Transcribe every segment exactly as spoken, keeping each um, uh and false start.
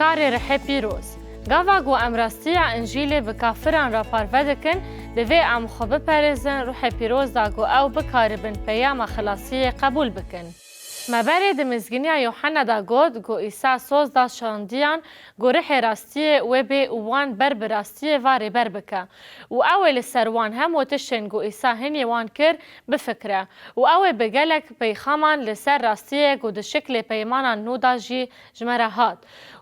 Karê Ruhê Pîroz. Gava ku em rastiya Încîlê bi kafiran re parve dikin, divê em xwe biperêzin Ruhê Pîroz da ku ew bikaribin peyama xilasiyê qebûl bikin. Me berê di Mizginiya Yûhenna de got ku Îsa soz da şandiyan ku Ruhê rastiyê wê bê û wan ber bi rastiyê ve rêber bike. Û ew ê li ser wan hemû tiştên ku Îsa hinî wan kir, bifikire. Û ew ê bi gelek peyxaman li ser rastiyê ku di şiklê peymana nû de jî ji me re hat.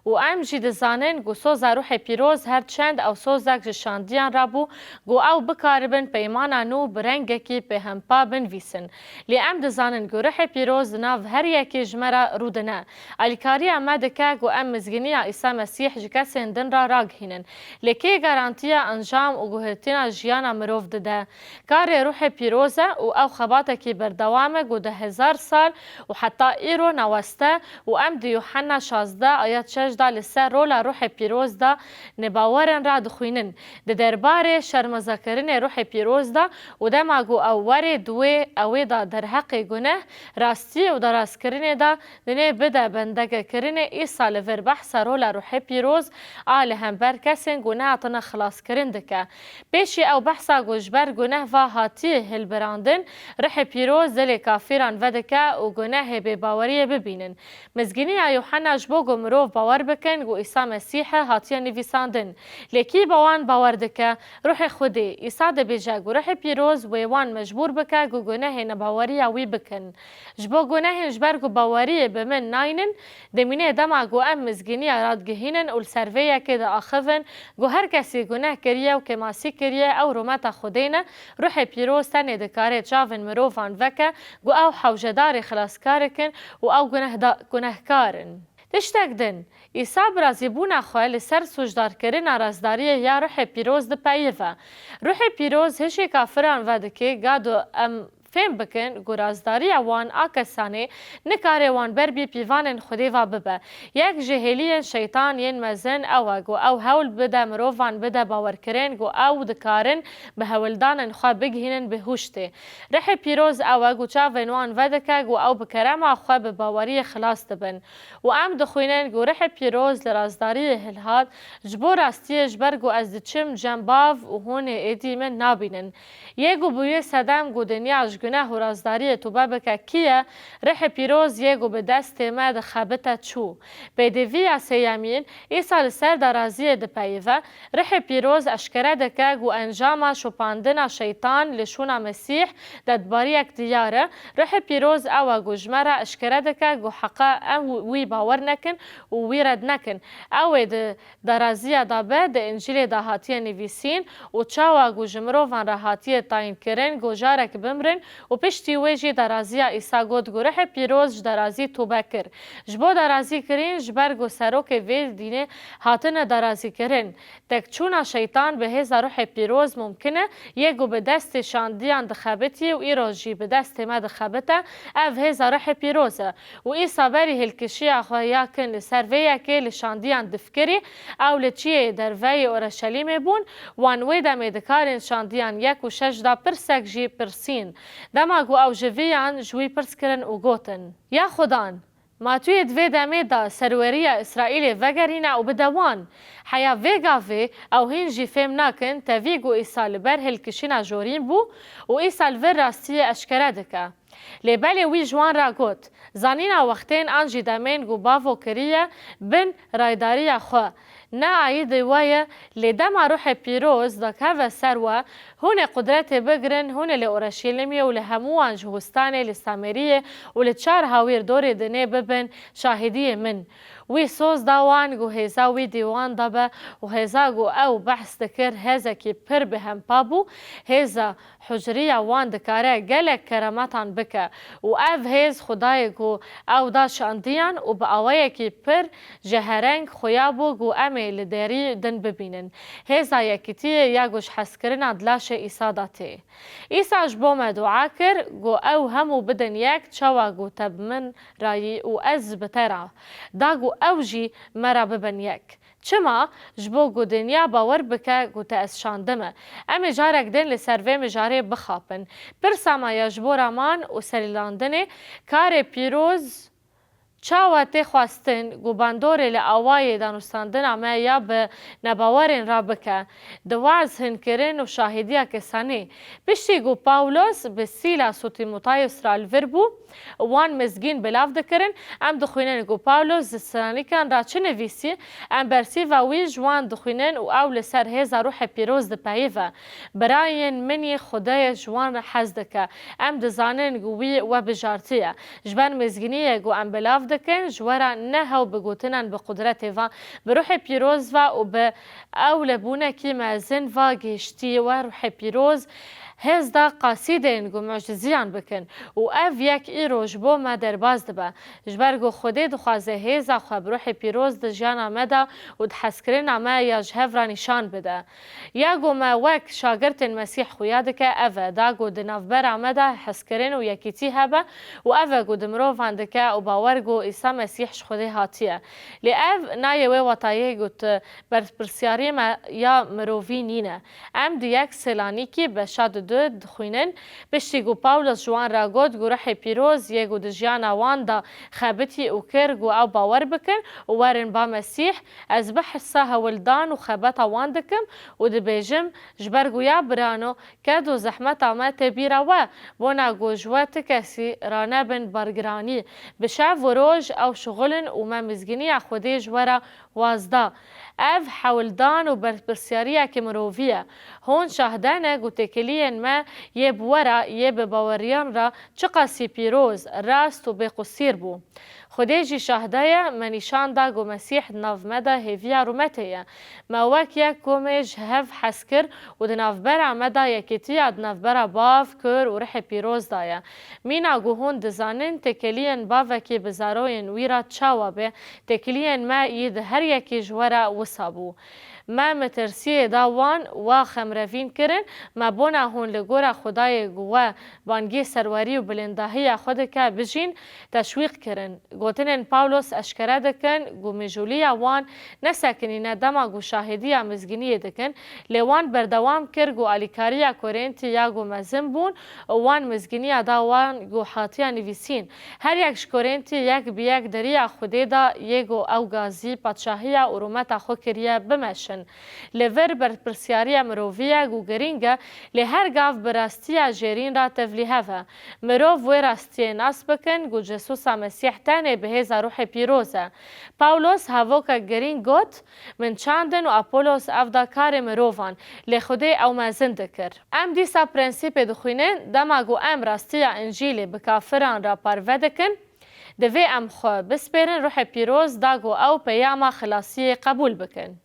Û em jî dizanin ku soza Ruhê Pîroz her çend ew sozek ji şandiyan re bû, ku ew bikaribin peymana nû bi rengekî bêhempa binivîsin. Lê em dizanin ku Ruhê Pîroz di nav her yekê ji me re rûdine. Alîkariya me dike ku em mizgîniya Îsa Mesîh ji kesên din re ragihînin. Lê kê garantiya encam û guhertina jiyana mirov dide? Karê Ruhê Pîroz e û ew xebatekî berdewam e ku di hezar sal û heta îro neweste û em di Yûhenna şazdeh ayet şeş de li ser rola Ruhê Pîroz de nebaweran re dixwînin. Di derbarê şermezakirinê Ruhê Pîroz de û dema ku ew werê di wê ewê de derheqê guneh, rastiyê û derazkirinê de dinê bide bendegekirinê Îsa li vir behsa rola Ruhê Pîroz a li hember kesên ku nehatine xilaskirin dike. Pêşî ew behsa ku ji ber guneh ve hatiye hilbirandin, Ruhê Pîroz dilê kafiran vedike û gunehê bêbaweriyê bibînin. Mizgîniya Yûhenna ji bo ku mirov bawer bikin ku Îsa Mesîh e hatiye nivîsandin. Lê kî bi wan bawer dike? Ruhê Xwedê. Îsa dibêje ku Ruhê Pîroz wê wan mecbûr bike ku gunehê nebaweriya wî bikin. Ji bo gunehên ji ber ku baweriyê bi min naynin, dimîne dema ku em mizgîniya radigihînin û li ser vê yekê diaxivin ku her kesî guneh kiriye û kêmasî kiriye, ew rûmeta Xwedê ne, Ruhê Pîroz tenê dikare çavên mirovan veke ku ew hewcedarê xilaskarik in û ew gunehda-, gunehkar in. Tiştek din, Îsa bi razîbûna xwe li ser sûcdarkirina rastdariyê ya Ruhê Pîroz dipeyive. Ruhê Pîroz hişê kafiran vedike, gado em fêm bikin ku razdariya wan a kesanê nikare wan ber bî pîvanên Xwedê ve bibe. Yek ji hêliyên şeytan yên mezin ew e ku ew hewl bide mirovan bide bawerkirin ku ew dikarin bi hewldanên xwe bigihînin bihuştê. Rihê pîroz ew e ku çavên wan vedike ku ew bi kerema xwe bi baweriyê xilas dibin. Û em dixwînin ku Rihê Pîroz li razdariyê hilhat, ji bo rastiyê ji ber ku ez diçim cem Bav û hûn ê êdî min nabînin. Yê ku bi wê sedem ku dinya ji guneh û razdariyê tobe bike kî ye? Rihê Pîroz yê ku bi destê me dixebite çû. Pêdiviya sêyemîn, Îsa li ser daraziyê dipeyive, Rihê Pîroz eşkere dike ku encama şopandina şeytan li şûna Mesîh dedbariyek diyar e. Rihê Pîroz ew e ku ji me re eşkere dike ku heqa em wî bawer nekin û wî red nekin. Ew ê di daraziya de be, di Încîlê de hatiye nivîsîn û çawa ku ji mirovan re hatiye tayînkirin ku carek bimrin û piştî wê jî daraziya Îsa got ku Rihê Pîroz ji darazî tobe kir. Ji bo darazî kirîn, ji ber ku serokê vê dînê hatine darazîkirin. Tekçûna şeytan bi hêza Ruhê Pîroz mumkin e, yê ku bi destê şandiyan dixebitî û îro jî bi destê me dixebite, ev hêza Ruhê Pîroz e. Û Îsa berî hilkişiya xwe ya kin li ser vê yekê li şandiyan difikirî, ew li çiyê derveyê Orşelîmê bûn, wan wê demê di karên şandiyan yek û şeş de pirsek jî pirsîn. Dema ku ew ji viyan ji wî pirs kirin û gotin, Ya Xudan, ma tu yê di vê demê de serweriya Îsraîlê vegerîne û bide wan? Heya vê gavê ew hîn jî fêm nakin tevî ku Îsa li ber hilkişîna jorîn bû û Îsa li vir rastiyê eşkere dike. Lê belê wî ji wan re got, Zanîna wextên an jî demên ku Bavo kiriye bin raydariya xwe. Ne aîdê we ye, lê dema Ruhê Pîroz dakeve ser we, hûn ê qudretê bigirin, hûn ê li Orşelîmê û li hemû wan Jihustanê, li Sameriyê û li çar hawîr dorê dinê bibin şahidiyê min. Wî soz da wan ku hêza wî di wan de be û hêza ku ew behs dikir hêzekî pir bihempa bû, hêza hucriya wan dikare gelek keremetan bike û ev hêz Xwedayê ku ew da şandiyan û bi awayekî pir jehereng xuya bû ku em ê li derî din bibînin. Hêza yekîtiyê ya ku ji hezkirina di laşê Îsa de tê. Îsa ji bo me dua kir ku ew hemû bidin yek, çawa ku te bi min re yî û ez bi te re, da ku ew jî me re bibin yek. Çima? Ji bo ku dinya bawer bike ku te ez şandime. Em ê carek din li ser vê mijarê bixapin. Pirsa me ya ji bo raman û serîlandinê, karê pîroz Çawa tê xwestin ku bandorê li awayê danûstandina me ya bi nebawerên re bike, di wez hinkirin û şahîdiya kesanê. Piştî ku Pawlos bi Sîlas û Tîmotayos re li vir bû, wan mizgîn belav dikirin, em dixwînin ku Pawlos di Selanikyan re çi nivîsî, em bersîva wî ji wan dixwînin û ew li ser hêza Ruhê Pîroz dipeyive. Birayên min yê Xwedê ji wan re hez dike. Em dizanin ku wî we bijartiye. Ji ber mizgîniyê ku em belav dikin, ji we re ne hew bi gotinan bi qudretê ve, bi Ruhê Pîroz ve û bi ewlebûnekî mezin ve gihiştiye we Ruhê Pîroz hêz da qasîdên ku mucîziyan bikin û ev yek îro ji bo me derbas dibe. Ji ber ku Xwedê dixwaze hêza xwe bi Ruhê Pîroz di jiyana me de û di hezkirina me ya ji hev re nîşan bide. Ya ku me wek şagirtên Mesîh xuya dike, ev e, da ku di navbera me de hezkirin û yekîtî hebe û ev e ku di mirovan dike û bawer ku Îsa Mesîh ji Xwedê hatiye. Lê ev nayê wê watayê ku tu berpirsiyariyê me ya mirovî nîne. Em di yek Selanîkî beşa didu dixwînin, piştî ku Pawlos ji wan re got ku Ruhê Pîroz yê ku di jiyana wan de xebitî û kir ku ew bawer bikin û werin ba Mesîh, ez bihsa hewldan û xebata wan dikim û dibêjim, ji ber ku ya birano, ked û zehmeta me tê bîra we, bona ku ji we ti kesî ranebin bargiranî. Bi şev û roj ew şixulin û me mizgîniya Xwedê ji we re waz da. Ev hewldan û berpirsiyariyeke mirovî ye. Hûn şahde ne ku têkiliyên me yê bi we re, yê bi baweriyan re çiqasî pîroz, rast û bêqusîr bû. Xwedê jî şahde ye, me nîşan da ku Mesîh di nav me de hêviya rûmetê ye. Me wek yek komê ji hev hez kir û di navbera me de yekîtiya di navbera Bav, Kur û Rihê Pîroz de ye. Mîna ku hûn dizanin, têkiliyên bavekî bi zaroyên wî re çawa bê, têkiliyên me yî di her yekî ji we re wisa bû. Me metirsiyê da wan, wa xemrevîn kirin, me bona hûn li gora Xwedayê ku we bangî serwerî û bilindahiya xwe dike bijîn, teşwîq kirin. Gotinên Pawlos eşkere dikin ku mijûliya wan nesekinîne dema ku şahîdiya mizgîniyê dikin, lê wan berdewam kir ku alîkariya Korintî ya ku mezin bûn û wan mizgîniya da wan ku hatiye nivîsîn. Her yek ji Korintî yek bi yek di riya Xwedê de yê ku ew gazî padşahiya û rûmeta xwe kiriye bimeşin. Li vir berpirsiyariya mirovî ye ku girîng e, lê her gav bi rastiya jêrîn re tevlîhev e. Mirov wê rastiyê nas bikin ku Cesûsa Mesîh tenê bi hêza Ruhê Pîroz e. Pawlos hevokek girîng got, Min çandin û Apolos ev da karê mirovan, lê Xwedê ew mezin dikir. Em dîsa prensîpê dixwînin, dema ku em rastiya Încîlê bi kafiran re parve dikin, divê em xwe bispêrin Ruhê Pîroz da ku ew peyama xilasiyê qebûl bikin.